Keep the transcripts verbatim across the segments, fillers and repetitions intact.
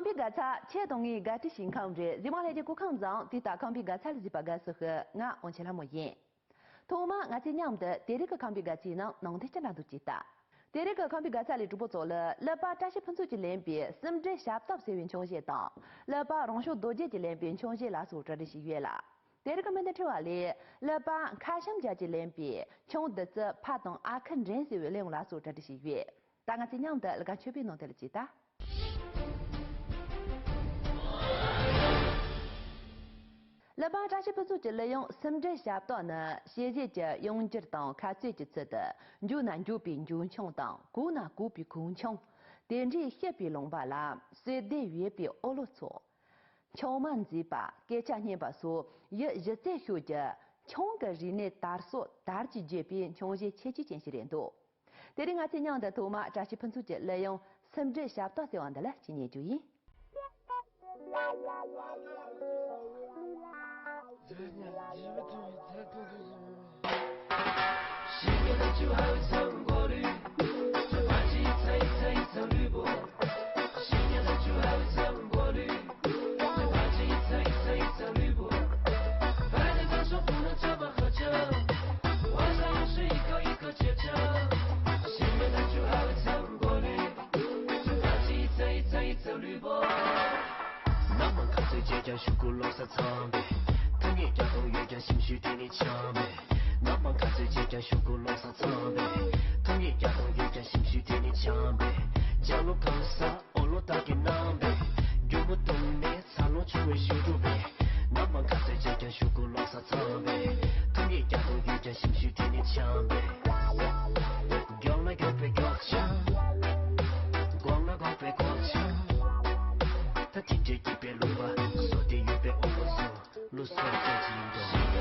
པའི་དགའ་ཚལ་ཁྱེད་དང་ངའི་དགའ་སྤྲོའི་ཞིང་ཁམས་རེད། གཟིགས་མང་ལྷན་རྒྱས་སྐུ་ཁམས་བཟང་། དེ་ལྟར་ཁམས་པའི་དགའ་ཚལ་ལ་གཟིགས་པ་དགའ་བསུ་ཞུ། ང་དབང་ཆེན་ལྷ་མོ་ཡིན། ཐོག་མར་ང་ཚོས་མཉམ་དུ་དེ་རིང་གི་ཁམས་པའི་དགའ་ཚལ་ནང་ནང་དོན་སྤྱི་འདྲ་འདུག་ཅེས་ལྟ། དེ་རིང་གི་ཁམས་པའི་དགའ་ཚལ་ལས་གྲོགས་པོ་ཚོ་ལ་ཀླད་པ་བཀྲ་ཤིས་ཕུན་ཚོགས་ཀྱིས་ལེན་པའི་སེམས་འགྲེལ་ཞབས་ཏོག་ཟེར་བའི་འཆར་གཞི་དང་། ཀླད་པ་རང་བྱུང་རྡོ་རྗེ་གིས་ལེན་པའི་འཆར་གཞི་ལ་སོགས་གྲ་སྒྲིག་བྱས་ཡོད་ལ། དེ་རིང་གི་སྨོན་འདུན་འཁྲི་བ་ལས་ཀླད་པ་ཁ་ཤམ་རྒྱལ་གྱིས་ལེན་པའི་ཆུང་བདུད་རྩི་ཕ་དང་ཨ་ཁུ་འདྲེན་ཟེར་བའི་གླུ་དབྱངས་ལ་སོགས་གྲ་སྒྲིག་བྱས་ཡོད། ད་ང་ཚོས་མཉམ་དུ་གླུ་གར་མཆོད་པའི་ནང་དོན་ལ་གཟིགས་ད། ཀླད་པ་བཀྲ་ཤིས་ཕུན་ཚོགས་ཀྱི་གླུ་དབྱངས་སེམས་འགྲེལ་ཞབས་ཏོག་ནི་ཞལ་བཞེས་ཀྱི་དབྱངས་འགྱུར་དང་ཁ་རྩོད་ཀྱི་ཚུལ་དུ། འགྱུར་ན་འགྱུར་བའི་འགྱུར་ཆུང་དང་གོ་ན་གོ་བའི་གོ་ཆུང་། དེ་འདྲའི་བཤད་པའི་ལུང་པ་ལ་བསོད་བདེ་ཡོད་པའི་ཨོ་ལོ་ཚོ། ཆུང་མ་མཛེས་པ་སྐད་ཆ་སྙན་པ་སོགས་ཡུལ་གཞི་རྩའི་ཤོད་ཀྱི་ཆུང་གི་རིག་གནས་དར་སྲོལ་དར་གྱིས་བརྗོད་པའི་འཆར་གཞི་ཁྱད་ཆོས་ཅན་ཞིག་རེད་འདུག་དེ་རིང་ང་ཚོས་མཉམ་དུ་ཐོག་མར་བཀྲ་ཤིས་ཕུན་ཚོགས་ཀྱི་གླུ་དབྱངས་སེམས་འགྲེལ་ཞབས་ཏོག་ཟེར་བ་འདི་ལ་ཅིག་ཉན་རྒྱུ་ཡིན། ནམ་མང་ག་ཚོད་བྱས་ཀྱང་ཤུག་གུ་ལོག་ས་ཚང་པས། ཐུག་ཉིད་རྒྱ་སྟོང་ཡོད་ཀྱང་ཞིམ་ཤོས་དེ་ནི་ཆང་པས། ནམ་མང་ག་ཚོད་བྱས་ཀྱང་ཤུག་གུ་ལོག་ས་ཚང་པས། ཐུག་ཉིད་རྒྱ་སྟོང་ཡོད་ཀྱང་ཞིམ་ཤོས་དེ་ནི་ཆང་པས། ལྗང་ལོ་གང་ས་ཨོ་ལོ་དག་གི་རྣམ་པས། རྒྱུ་མོ་བཏུང་ནས་འཚར་ལོངས་བྱུང་བའི་ཤུག་གུ་པས། ནམ་མང་ག་ཚོད་བྱས་ཀྱང་ཤུག་གུ་ལོག་ས་ཚང་པས། ཐུག་ཉིད་རྒྱ་སྟོང་ཡོད་ཀྱང་ཞིམ་ཤོས་དེ་ནི་ཆང་པས། མགྱོགས་ན་མགྱོགས་པའི་མགྱོགས་ཆང་། འགོར་ན་འགོར་བའི་འགོར་ཆང་། ད་དེ་འདྲའི་སྐྱིད་པའི་ལུང་པ་བཟོ་སྟེ་ཡོད་པའི་ཨོ་ལོ་ཚོ། ལུས་སྲོག་སྐྱོ་ཅིང་འདོད།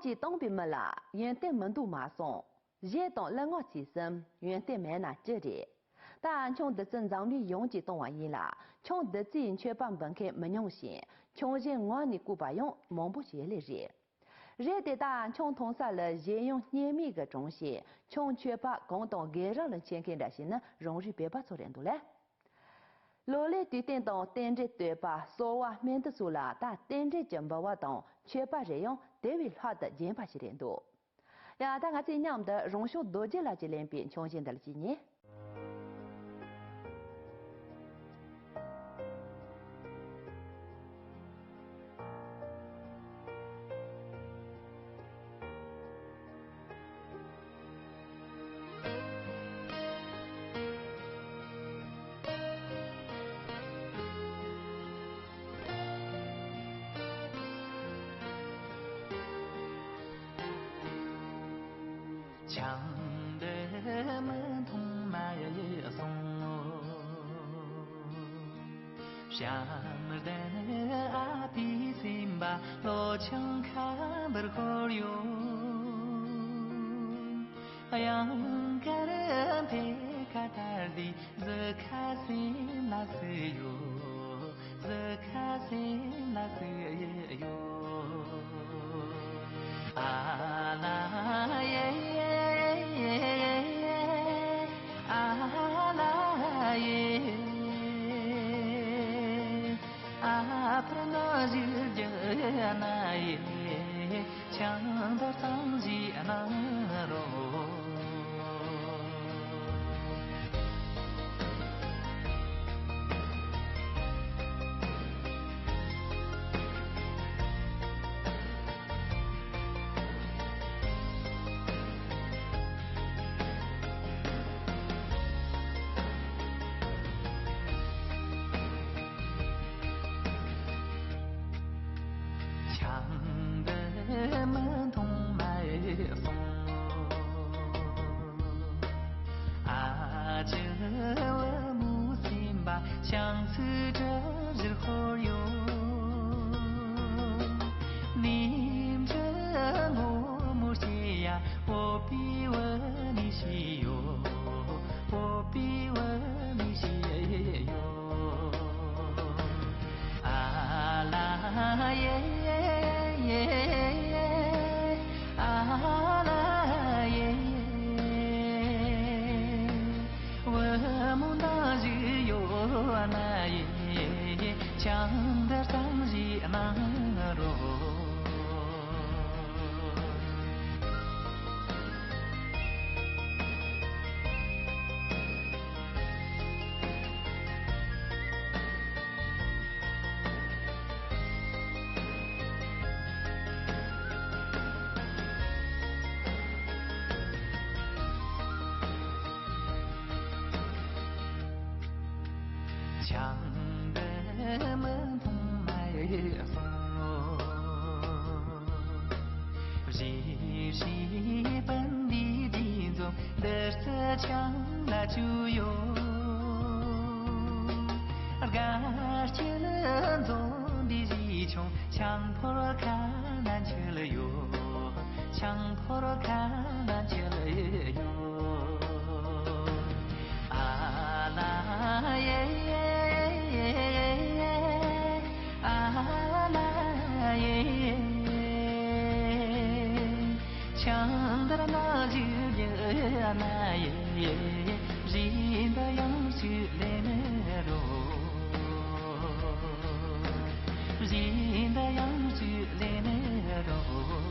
ཅིག་བཏང་པའི་མི་ལ་ཡོན་ཏན་མི་འདུག་མ་གསུངས། གཞས་དང་གླུ་ངག་ཚིག་གསུམ་ཡོན་ཏན་མེད་ན་ཅི་རེད། ད་ཆུང་བདུད་རྩི་འཛམ་གླིང་ཡོངས་ཀྱིས་གཏོང་བ་ཡིན་ལ། ཆུང་བདུད་རྩིའི་མཆོད་པ་འབུལ་མཁན་མི་ཉུང་ཞིང་། ཆུང་གཞས་ངག་ནས་བཀོད་པ་ཡང་མང་པོ་ཞིག་ལས་རེད། རེད་དེ། ད་ཆུང་མཐོང་ས་ལ་གཞས་དབྱངས་སྙན་མིག་གིས་དྲངས་ཤིང་། ཆུང་མཆོད་པ་གང་དང་གང་རུང་ལ་མཆོད་མཁན་འདྲ་ཞིག་ནི་རང་རེའི་བོད་པ་ཚོ་རེད་འདུག་ལ། ལོ་ལེགས་དུས་སྟོན་དང་རྟེན་འབྲེལ་བསྟོད་པ། གསོལ་བ་སྨོན་འདུན་སོགས་ལ་ད་རྟེན་འབྲེལ་གྱི་འབུལ་བ་དང་མཆོད་པ་རེ་ཡང་དེ་བས་ལྷག་ཏུ་རྒྱས་པ་ཞིག་རེད་འདུག། ཡ། ད་ང་ཚོས་མཉམ་དུ་རང་བྱུང་རྡོ་རྗེ་ལགས་ཀྱིས་ལེན་པའི་ཆུང་གཞས་འདི་ལ་གཅིག་ཉན། ཆང་འདི་མི་འཐུང་མ་ཡི་སོང་། བྱམས་ལྡན་ཨ་ཕའི་སེམས་པ་ལོ་ཆུང་ཁ་འབུར་ཤོར་ཡོད། གཡང་དཀར་འཕེལ་ཁ་ཐར་དུས་གཟུགས་ཁ་སེམས་ལ་བསུ་ཡོད། གཟུགས་ཁ་སེམས་ལ་བསུ་ཡོད། ཨ་ལ་ཡེ། ཨ་ལ་ཡེ། ཨ་ཕར་ནོར་ཞིག་རྒྱུ་ན་ཡེ། ཆང་དུ་གཙང་ཞིག་གནང་རོགས། ཆང་འདི་མི་འཐུང་མ་ཡི་སོང་། ཨ་ཅེ་བུ་མོའི་སེམས་པ་ཆང་ཚིག་གྲུ་བཞིར་ཤོར་ཡོད། ནིམ་གྲུ་སྔོན་མོ་སྐྱེས་ཡ། སྤོབས་པའི་འོད་མི་ཤེས་ཡོད། སྤོབས་པའི་འོད་མི་ཤེས་ཡོད། ཨ་ལ་ཡེ། ཨ་ལ་ཡེ། བུ་མོ་འདང་ཞིག་ཡོད་ན་ཡེ། ཆང་འདི་གཙང་ཞིག་གནང་རོགས། ཆང་འདི་མི་འཐུང་མ་ཡི་སོང་། རེ་རེ་སྤུན་ཟླའི་དྲིན་འཛོམས་འདི་ལྟར་ཆང་ལ་བཅུག་ཡོད། དགའ་སྐྱིད་འཛོམས་པའི་གཞིས་ཆུང་། ཆང་ཕོར་ཁ་ན་འཁྱིལ་ཡོད། ཆང་ཕོར་ཁ་ན་འཁྱིལ་ཡོད། ཨ་ལ་ཡེ། ཨ་ལ་ཡེ། ཆང་འདི་ན་ཞིག་ཡོད་ན་ཡེ། རེ་འདི་ཡང་ཞིག་ལེན་རོགས། རེ་འདི་ཡང་ཞིག་ལེན་རོགས།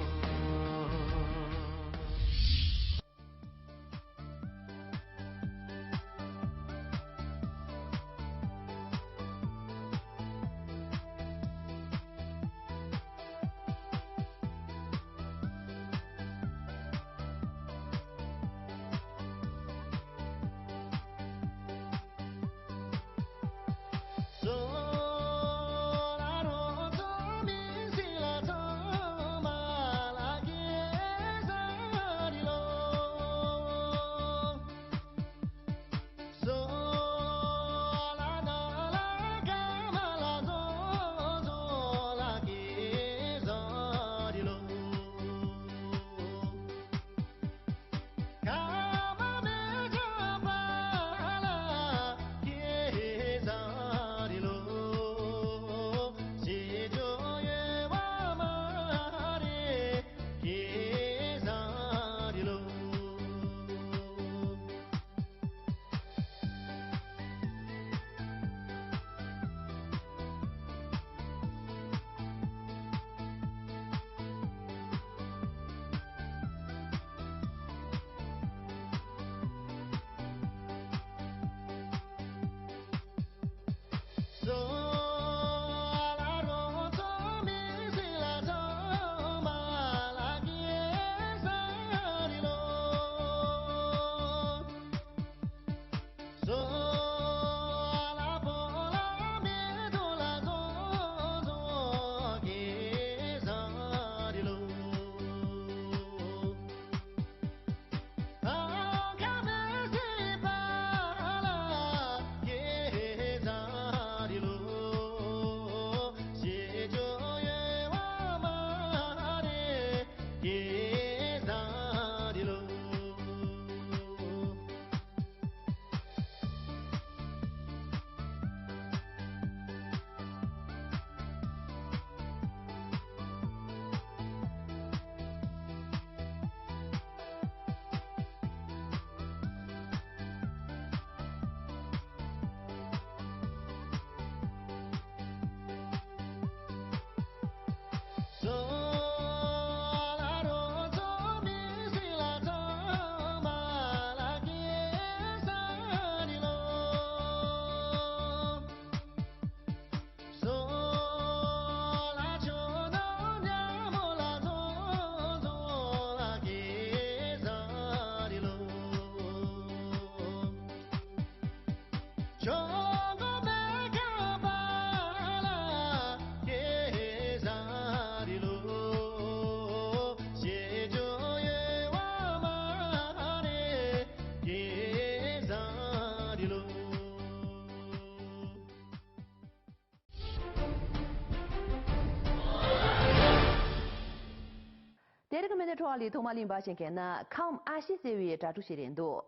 དེ་རིང་གི་མི་སྣའི་ཕྲེང་བ་ལས་ཐོག་མར་གླེང་བ་བྱེད་མཁན་ནི་ཁམས་ཨ་ཤེ་ཟེར་བའི་དྲ་གྲོགས་ཤིག་རེད་འདུག་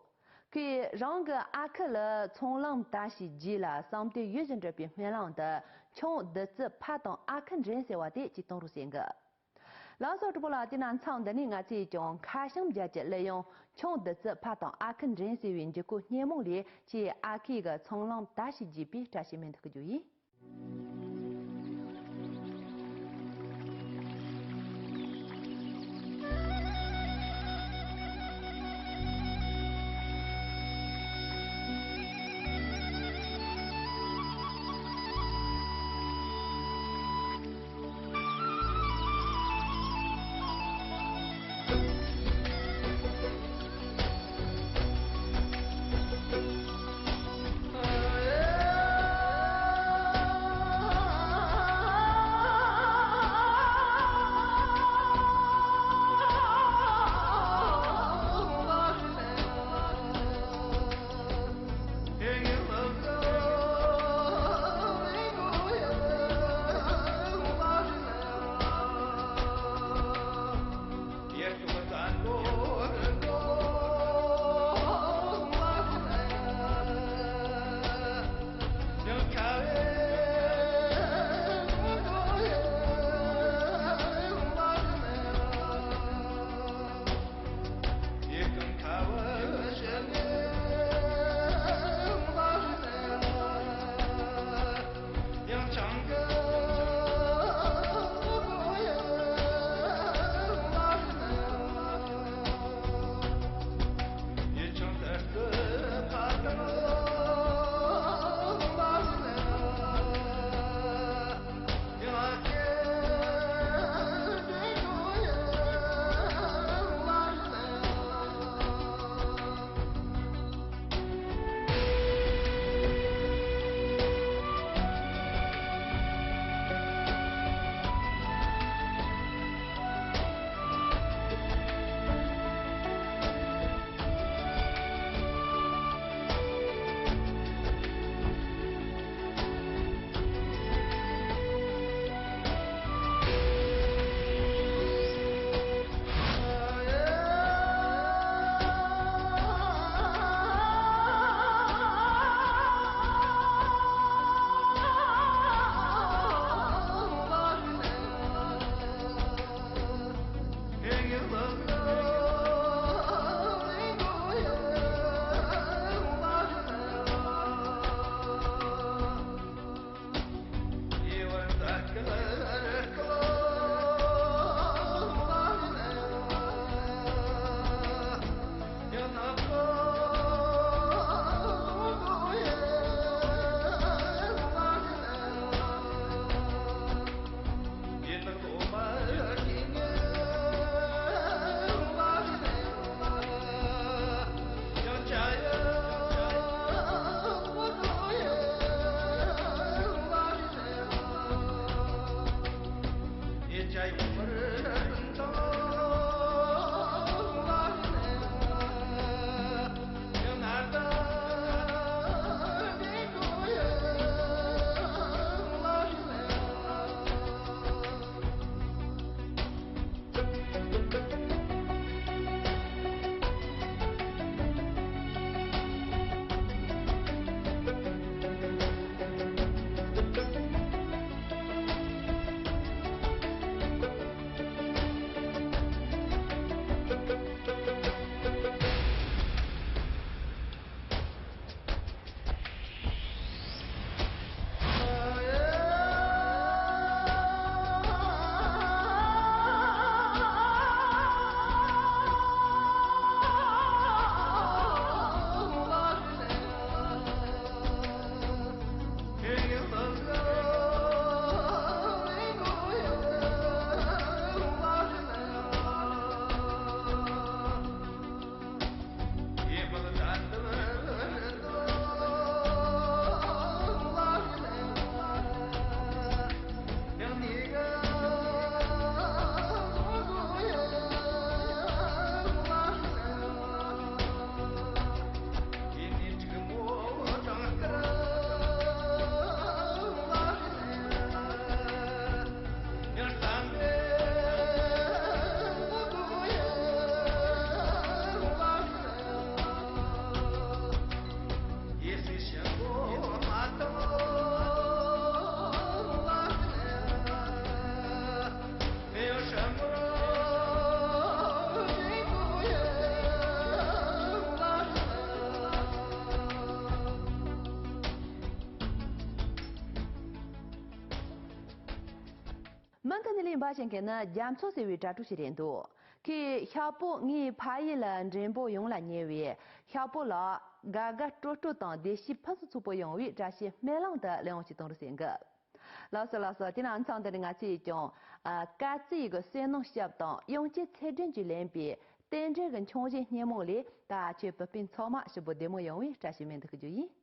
ཁོས་རང་གི་ཨ་ཁུ་ལ་ཚོང་ལམ་བདའ་ཞིག་རྒྱུགས་ལ་བསམ་དོན་ཡིད་བཞིན་འགྲུབ་པའི་སྨོན་ལམ་དུ་ཆུང་བདུད་རྩི་ཕ་དང་ཨ་ཁུ་འདྲེན་ཟེར་བ་དེ་ཅིག་གཏོང་རོགས་ཟེར་གི། ལགས་སོ་གྲོགས་པོ་ལགས། དེ་ན་མཚམས་འདི་ནས་ང་ཚོས་ཀྱང་ཁ་བྱང་བརྒྱད་ཀྱི་གླུ་དབྱངས་ཆུང་བདུད་རྩི་ཕ་དང་ཨ་ཁུ་འདྲེན་ཟེར་བའི་འཇུག་སྒོ་སྙན་མོ་ལས་ཁྱེད་ཨ་ཁུ་གི་ཚོང་ལམ་བདའ་ཞིག་རྒྱུགས་པའི་བཀྲ་ཤིས་སྨོན་འདུག་གི་རྒྱུ་ཡིན། མུ་མཐུད་ནས་ལས་འབའ་ཞིང་གི་ནི་རྒྱ་མཚོ་ཟེར་བའི་དྲ་གྲོགས་ཤིག་རེད་འདུག་ཁོས་ཤག་པོ་ངའི་ཕ་ཡུལ་ལ་འགྲེམས་པོ་ཡོངས་ལ་ཉེ་བའི་ཤག་པོ་ལ་དགའ་དགའ་སྤྲོ་སྤྲོ་དང་བདེ་སྐྱིད་ཕུན་སུམ་ཚོགས་པོ་ཡོང་བའི་བཀྲ་ཤིས་སྨོན་ལམ་དུ་གླེང་བ་ཞིག་གཏོང་རོགས་ཟེར་གི། ལགས་སོ་ལགས་སོ། དེ་ན་མཚམས་འདི་ནས་ང་ཚོས་ཀྱང་ཨ། དཀའ་ཚེགས་ཀྱི་བསོད་ནམས་ཞབས་དང་གཡང་སྐྱིད་ཚེ་སྒྲོན་གྱིས་ལེན་པའི་རྟེན་འབྲེལ་གྱི་འཆར་གཞི་སྙེ་མོ་ལས། ད་ཁྱོད་བུ་སྤུན་ཚང་མ་ཞིབ་པོ་བདེ་མོ་ཡོང་བའི་བཀྲ་ཤིས་སྨོན་འདུན་ཞུ་རྒྱུ་ཡིན།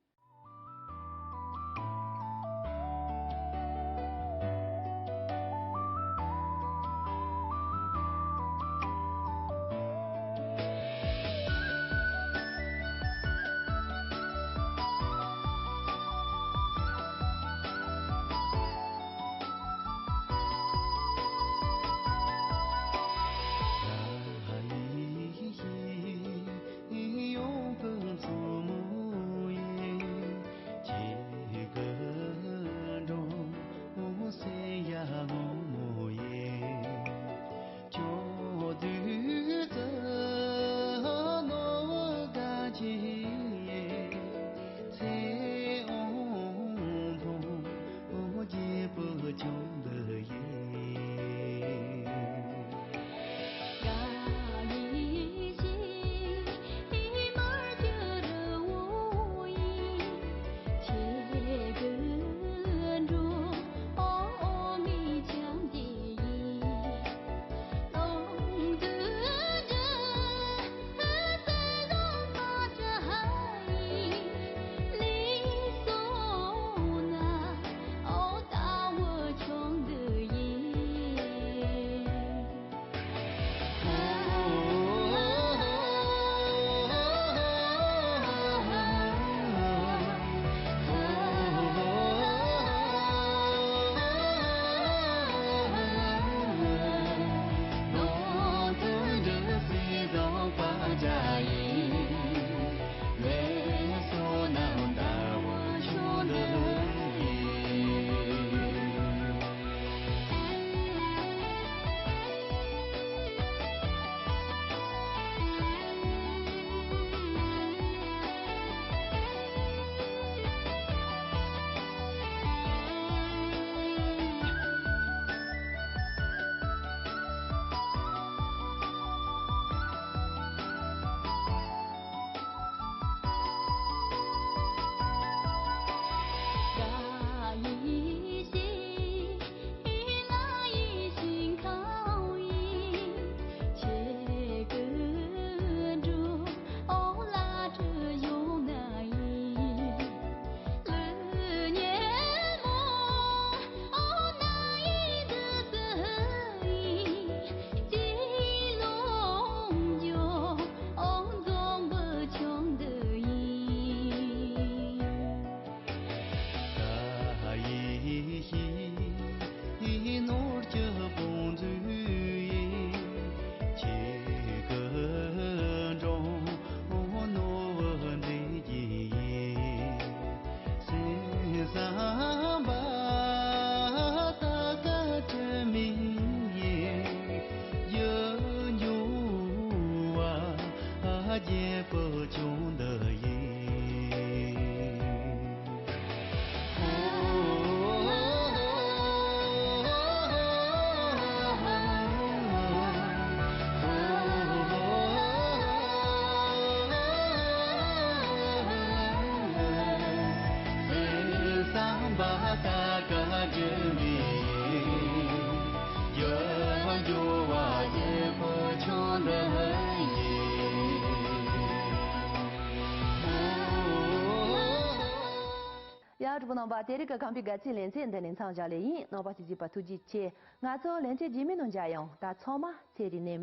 ཡ། གྲོགས་པོ་རྣམ་པ། དེ་རིང་གི་ཁམས་པའི་དགའ་ཚལ་ལེ་ཚན་འདི་ནས་མཚམས་བཞག་ལེ་ཡིན། རྣམ་པ་ཚོས་གཟིགས་པར་ཐུགས་རྗེ་ཆེ། ང་ཚོ་ལེ་ཚན་རྗེས་མའི་ནང་མཇལ་ཡོང་། ད་ཚང་མ་ཚེ་རིང་ནས་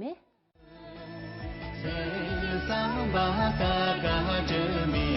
མེད།